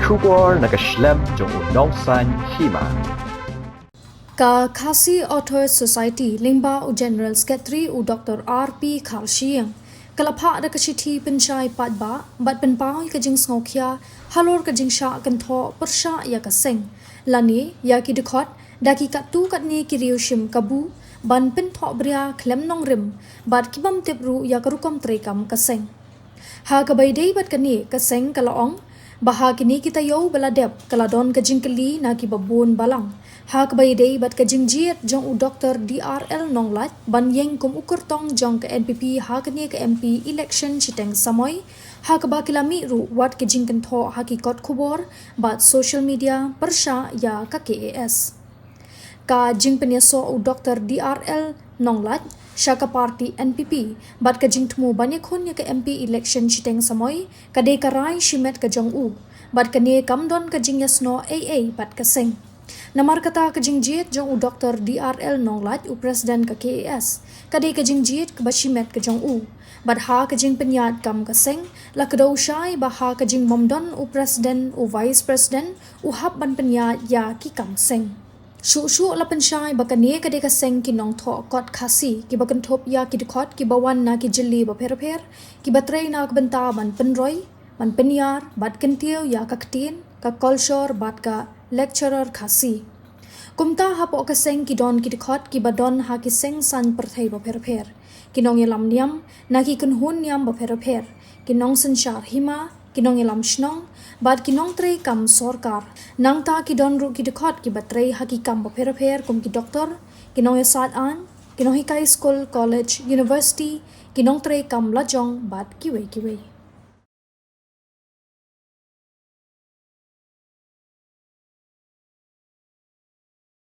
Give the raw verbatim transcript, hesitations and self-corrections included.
Khubor na ka shlem jong u Nongsaiñ Hima. Ka Khasi Authors Society lyngba u General Secretary u Doctor R P Kharshiing ka la phah da ka shithi pynshai paidbah bad pynpaw ïa ka jingsngewkhia halor ka jingshah kynthoh pyrshah ïa ka seng lane ïa ki dkhot da ki katto katne ki riew shim kabu ban pynthohbria khlem nongrim bad ki bym tip ruh ïa ka rukom treikam ka seng. Ha kaba ïadei bad kane ka seng ka la ong ba ha kine ki taïew ba la dep ka la don ka jingkylli na ki babun balang ha kaba ïadei bad ka jingjied jong u Doctor D R L Nonglait ban ïeng kum u kyrtong jong ka N P P ha kane ka M P election shiteng samoi, ha kaba ki la mih ruh wat ka jingkynthoh ha ki kot khubor bad social media pyrshah ïa ka K A S. Ka jingpynïasoh u Doctor D R L Nonglait sha ka party N P P bad ka jingthmu ban ïakhun ïa ka M P election shiteng samoi ka dei ka rai shimet ka jong u bad kane kam don ka jingïasnoh ei ei bad ka seng. Namar kata ka jingjied jong u Doctor D R L Nonglait u President ka K A S ka dei ka jingjied kaba shimet ka jong u. Bad ha ka jingpynïaid kam ka seng la kdew shai ba ha ka jingbym don u President u Vice President u hap ban pynïaid ïa ki kam seng. Shuh shuh la pynshai ba kane ka dei ka seng ki nongthoh kot Khasi kiba kynthup ïa ki dkhot kiba wan na ki jylliew bapher bapher kiba trei na ka bynta ban pynroi, ban pynïar bad kyntiew ïa ka ktien, ka kolshor bad ka lecturer Khasi. Kumta hapoh ka seng ki don ki dkhot kiba don ha ki seng saiñ pyrthei bapher bapher, ki nongïalam niam na ki kynhun niam bapher bapher, ki nongsynshar hima, ki nongïalam shnong bad ki nongtrei kam sorkar. Nangta ki don ruh ki dkhot kiba trei ha ki kam bapher bapher kum ki doktor, ki nongïasaid aiñ, ki nonghikai skul, college, university, ki nongtrei kam lajong bad kiwei kiwei.